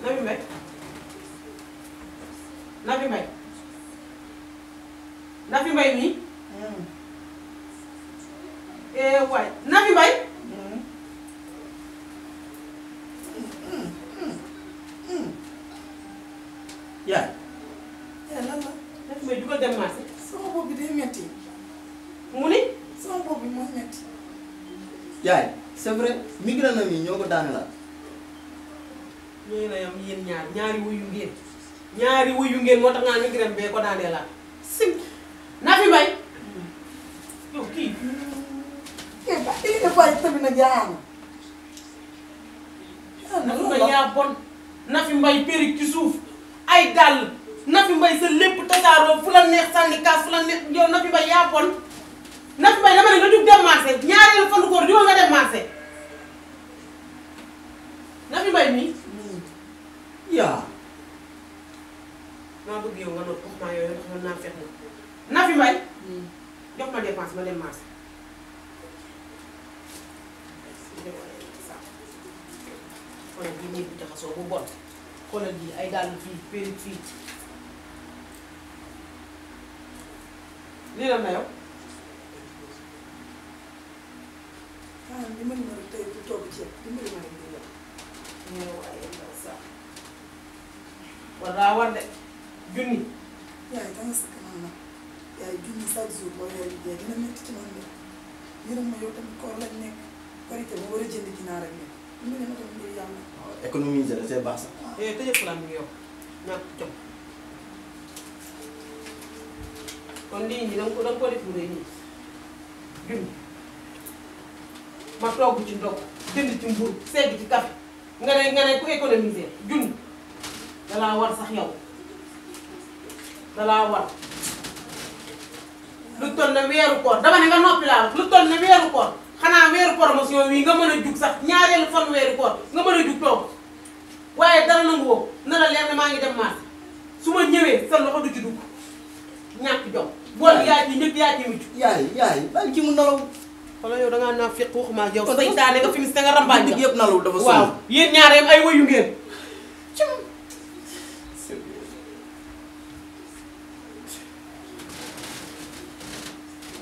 Nafi Mbaye Nafi Mbaye Nafi Mbaye mii waay Nafi Mbaye yaay lan la Nafi Mbaye jugal dem marché sama bopp bi day metti mu ni sama bopp bi moo metti yaay c'est vrai migrant yi ñoo ko daane la ñooy na yam yéen ñaari wuyu ngeen moo tax nga mi ngi bee ko daanee laa sim Nafi Mbaye yow kii ba il est pas tamit nag yaa Nafi Mbaye yaa bon Nafi Mbaye périg ci suuf ay dàll Nafi Mbaye sa lépp tasaaroo fu la neex sànni kaas fu la neex yow Nafi Mbaye yaa bon Nafi Mbaye dama ne nga jug dem marché ñaareelu fan koor jugal nga dem marché Nafi Mbaye mii yaa maa bëgg yow nga noot waxuma yooyu ndax man naa fex na Nafi Mbaye jox ma dépense ma dem marché xoolal bii néeg bi jaxasoo bu bon xoolal bii ay dàll fii périg fii lii lan la yow dimbali ma rek tey pour togg ceeb dimbali ma rek yow ñoo waaye ndaw sax war daa war de junni yaay danga sa kanam nag yaay junni chaque jour boo yor liggéey dina métti ci man de yërëm ma yow tamit koor lañ nekk korité ma war a jënd ginaar ak ñoom dimbali ma tamit ngir yàlla économiser da c'est baax sax tëjee fulaam bi yow ñàkk jom kon lii nii danga ko def lu rëy nii junni ma togg ci ndox jënd ci mburu segg ci café nga ne ku économiser junni dalaa war sax yow dalaa war lu toll ne weeru koor dama ne nga noppi laa wax lu toll ne weeru koor xanaa weeru promotion wi nga mën a jug sax ñaareelu fan weeru koor nga mën a jug toog waaye dara nangu woo na la leer ne maa ngi dem marché su ma ñëwee sa loxo du ci dugg ñàkk jom bool yaa ci njëkk yaa ci mujj yaay bàyyi ci mu nalaw wala yow dangaa naa fekk waxuma ak yow saytaane nga fi mis te nga rambaaj digg yëpp nalaw dafa waaw yéen ñaareem ay wayu ngeen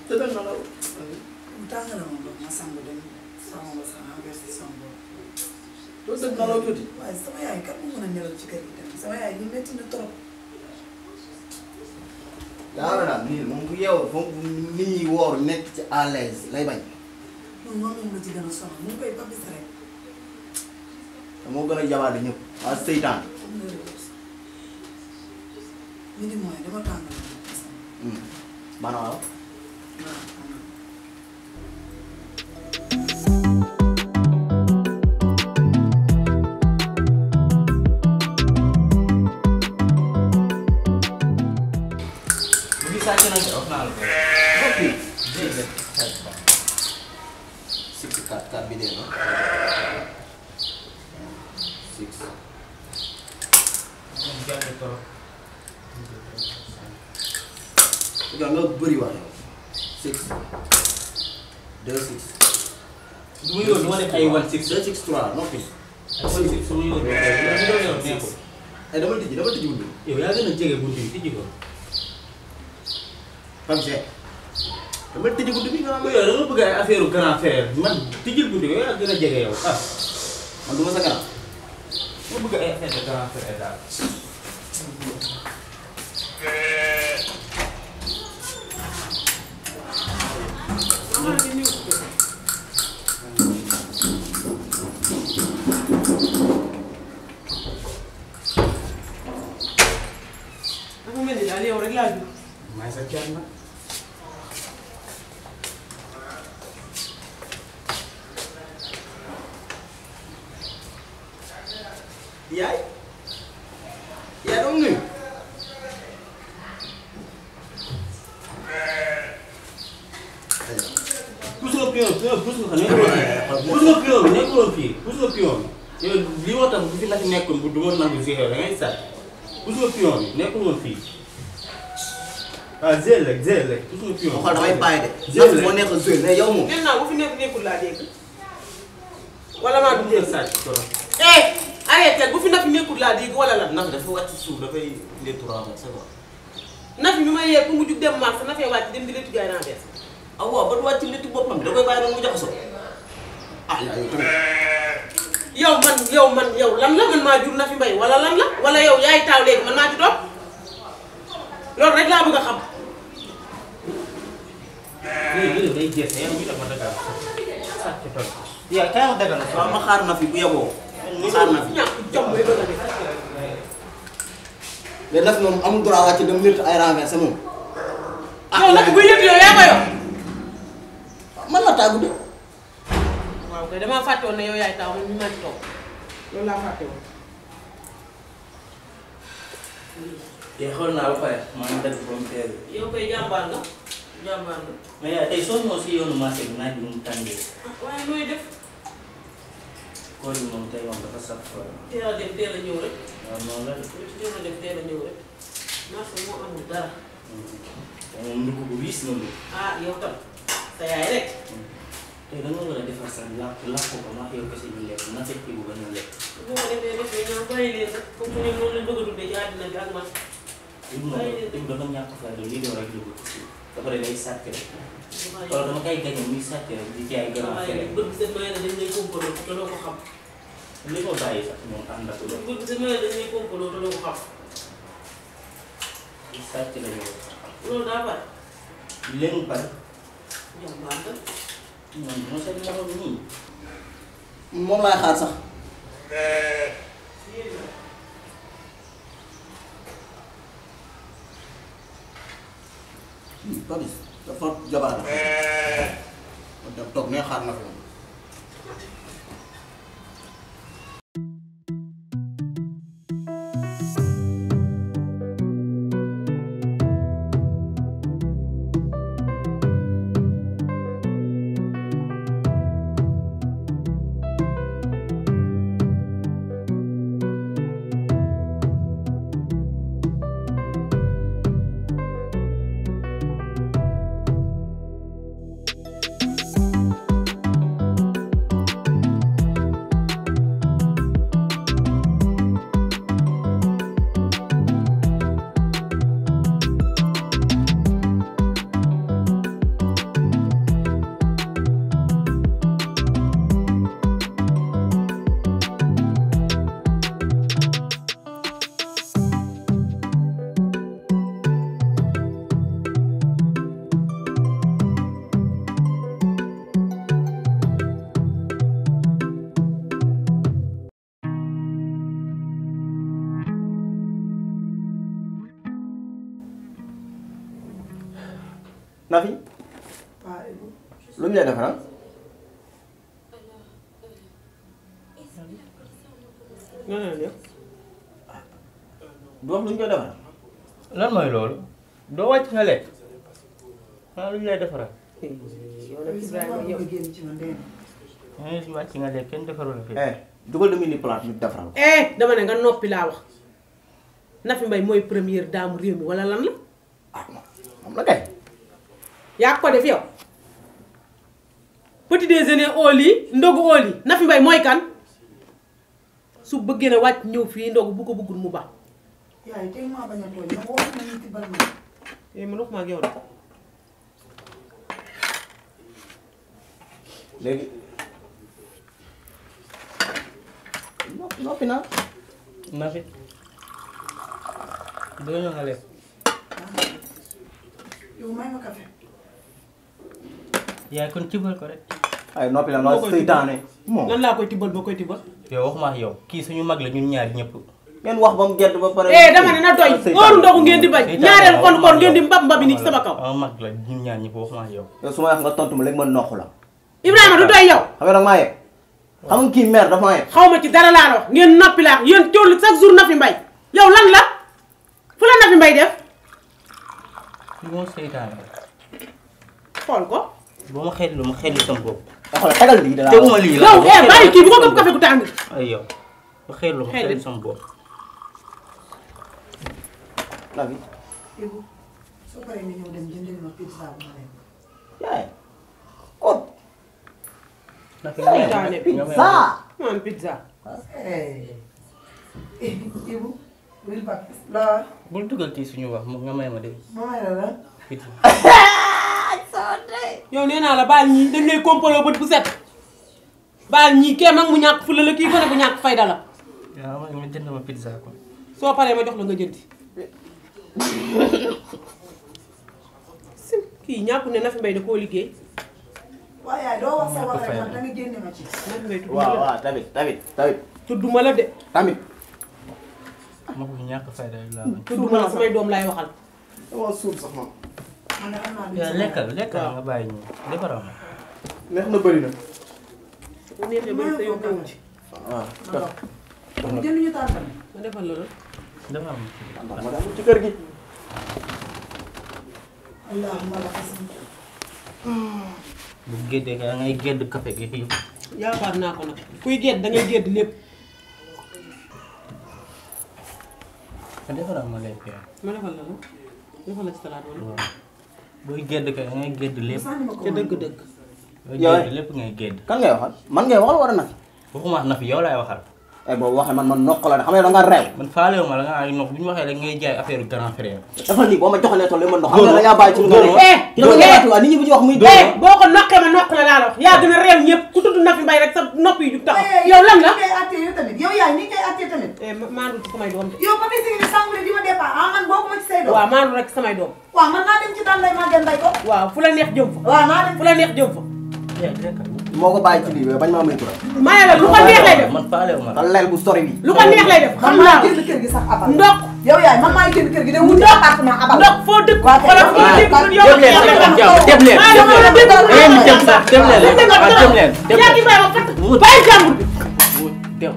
te da nalaw mu tàng na moom ma sangu dem sama ba sama versi sama bopp doo dëgg nalaw tuuti waaye sama yaay kat mu mën a nelaw ci kër gi tamit sama yaay li métti na trop yaa la daal nii moom bu yeewoo foofu nit ñi woor nekk ci à l'aise lay bañ moom moom la ci gën a sonn mu ngi koy babis rek te moo gën a jabaale ñëpp waa seytaan am na réew mi di mooy dama tàng na maanaam waaw bi dee na 6 nga bëri wax yow 6 2 6 du ma yoon du ma def ay 1 6 2 6 3 noppi ay 1 6 su ma yoon nekkul ay dama tijji buntu yow yaa gën a jege buntu bi tijji ko Pape Cheikh dama tijji buntu bi nga xam yow da nga bëgg ay affaire grand frère man tijjil buntu yow yaa gën a jege yow ah man du ma sa kanam ma bëgg ay affaire de grand frère daal dafa mel ni daal yow rek laa jur maay sa kenn nag yaay dama nuyu pousse nga pion pousse nga pion bi nekkuloon fii pousse nga pion bi yow li woo tax bu fi la fi nekkoon bu du ma nangu si xew da ngay sàcc pousse nga pion bi nekkuloon fii ah zéel rek pousse nga pion ma xool damay bàyyi de Zéel moo nekk zéel mais yow moom nee naa bu fi nekkul laa dégg wala maa du dundee jël sàcc trop arrête fecceel bu fi Nafi nekkul laa dégg wala lan. Nafi dafa wàcc suuf dafay léttu renversé quoi. Nafi mi ma yee pour mu jug dem marché Nafi wàcc dem di léttu jaay renversé. ah waaw ba du wàcc léttu boppam da koy bàyyi noonu mu jaxasoo. ah yow tamit. yow lan la man maa jur Nafi Mbaye wala lan la wala yow yaay taaw léegi man maa ci toog loolu rek laa bëgg a xam. léegi day jeex yow ñu def ma dagal sàcc toog yaa kay ma dagal waaw ma xaar Nafi bu yeboo. ma xaar Nafi. ñàkk jom bay bëgg a def. mais Nafi moom amul droit wàcc dem léttu ay renversé moom. yow Nafi buy léttu yow yaa ko yor. man la tàggu de. waaw kay damaa fàtte woon ne yow yaay taaw man mi maa ci toog loolu laa fàtte woon. yaa xool naa ba pare maa ngi dagg borom teel yow koy jàmbaar nga jàmbaar nga. mais yaa tey soo ñëw si yoonu marché bi naaj bi mu tàngee waaye nooy def koor bi moom tey moom dafa saf teel a dem teel a ñëw rek. waaw noonu la de teel a dem teel a ñëw rek marché moo amul dara. moom ndugg bu wiis na lu ah yow tam sa yaay rek. tey da nga war a defar sax làpp ko maa yow kese ñu lekk na fekk bu ba ñu lekk bu ma defee ñoom bàyyi leen rek comme que ñoom noonu lañ bëgg a dundee ci àddina bi ak man. Ibu dafa ñàkk fayda lii doo rek dugg ba pare day sàcc rek wala dama koy gañe muy sàcc rek di jaay gën a fere bët bi seen may na dañ lay kompaloo te doo ko xam. li ko bàyyi sax moom ànd ak loolu bët bi seen may na dañ lay kompaloo te doo ko xam. di sàcc la ñu loolu daa pare. léegi pare jàmbaar nga. ñoom dina seen morom nii moom laay xaar sax. Babis dafa jabaar la. dem toog ne xaar Nafi moom. Nafi Paa Ibu. lu ñu lay defaral. nga ne la du wax lu ñu koy defaral. lan mooy loolu doo wàcc nga lekk xanaa lu ñu lay defaral yow nag Ibrahima yow. nga génn ci man dee nga ne si wàcc nga lekk kenn defarul la fi dugal demi ni plate ñu defaral ko. dama ne nga noppi laa wax Nafi Mbaye mooy première dame réew mi wala lan la. ah moom la kay. yaa ko def yow petit déjeuner au lit ndogu au lit Nafi Mbaye mooy kan su bëggee na wàcc ñëw fii ndogu bu ko bëggul mu baax. yaay tey maa bañ a tooñ ma wax na ñu tibbal ma. man waxuma ak yow de. léegi noppi naa. Nafi doo ñëw nga lekk yow may ma café. yaay kon cibal ko rek ay noppi la ma seytaane moom. lan laa koy tibbal ba koy tibbal. yow waxuma ak yow kii suñu mag la ñun ñaar ñëpp ngeen wax ba mu gedd ba pare. dama ne na doy óoru ndogu ngeen di bañ ñaareel kon ngeen di mbab mbabi nii ci sama kaw. mag la ñun ñaar ñëpp waxuma ak yow yow su ma wax nga tontu ma léegi ma noq la. Ibrahima du doy yow. xam nga nag maa yegg. xam nga kii mère dafa maa yegg. xaw ma ci dara laa la wax ngeen noppi laa yéen coono chaque jour Nafi Mbaye yow lan la fu la Nafi Mbaye def. li moo seytaane xool ko. ba ma xellu ma xellu sama bopp xoolal tegal lii dara. teguma lii la yow bàyyi kii bu ko gëm café gu tàng. ay yow ma xellu ma xellu sama bopp Nafi. Ibu soo paree nga ñëw dem jëndal ma pizza bu ma lekk. yaay. kon. Nafi Seytaane pizza. man pizza. Ibu wil bak la bul dugal ci suñu wax nga may ma dégg. ma may la lan. yow nee naa la baal ñii dañ lay kompaloo bët bu set baal ñii kee mag mu ñàkk fulla la kii gone bu ñàkk fayda la. waaw ma jënd ma pizza ko. soo paree ma jox la nga jëndi. sim kii ñàkku ne Nafi Mbaye da koo liggéey. waaye yaay doo wax sa wax rek man da nga génne ma ci. Nafi Mbaye tudduma la waaw tamit. tudduma la de. tamit. ma ko ñàkk fayda la. tudduma la samay doom laay waxal. dama suur sax man. man de xam naa yaa lekkal nga bàyyi ñu defaral ma. neex na bëri na. bu neexee ba sa yow kaw ci. waaw. jënduñu tànn. ma defal la la. defaral ma. ma dem ci kër gi. allahumma la xasim. bu géddee nga ngay gédd café gi fii. yaakaar naa ko nag kuy gedd da ngay gedd lépp. nga defaral ma lekk yaa. ma defal la la defal la ci salaat wala. waaw booy gédd kay ngay gédd lépp. sànni ma ko ca dëgg-dëgg. booy gédd lépp ngay gédd. kan ngay waxal man ngay waxal war a Nafi. waxuma Nafi yow laay waxal. ay boobu waxee man noq la de xam nga da nga reew. man faalewu ma la nga ay nox bu ñu waxee rek ngay jaay affaire grand frère. dafa nii boo ma joxalee tool yi ma ndox. xam nga da ngaa bàyyi ci lu nga Dóor nekk. dama ñëwaat waa nit ñi bu ñu wax muy. boo ko noqee ma noq la laa la wax yaa gën a réew ñëpp ku tudd Nafi Mbaye rek sa nopp yi jug taxaw. yow lan la ni ngay attee yow tamit yow yaay ni ngay attee tamit. maandu ci samay doom de. yow ba tey si nga sànq di ma départ man bokk ma ci say doom. waaw maandu rek samay doom. waaw man naa dem ci daan lay màggeen bay ko. waaw fu la neex jëm fa. waaw naa dem fu la neex jëm fa. moo ko bàyyi ci lii bañ maa may tura. maa la lu ko neex lay def. man faalewu ma la. leel bu sori bi. lu ko neex lay def. man xam maa naa génn kër gi sax abal. ndox yow yaay man maa génn kër gi de wuti appartement abal. ndox foo dëkk. waaw kay xoolal foo dëkk yow dem leen dem leen dem leen dem leen. yaa ngi may wax fat bàyyi jàmbur bi. dem.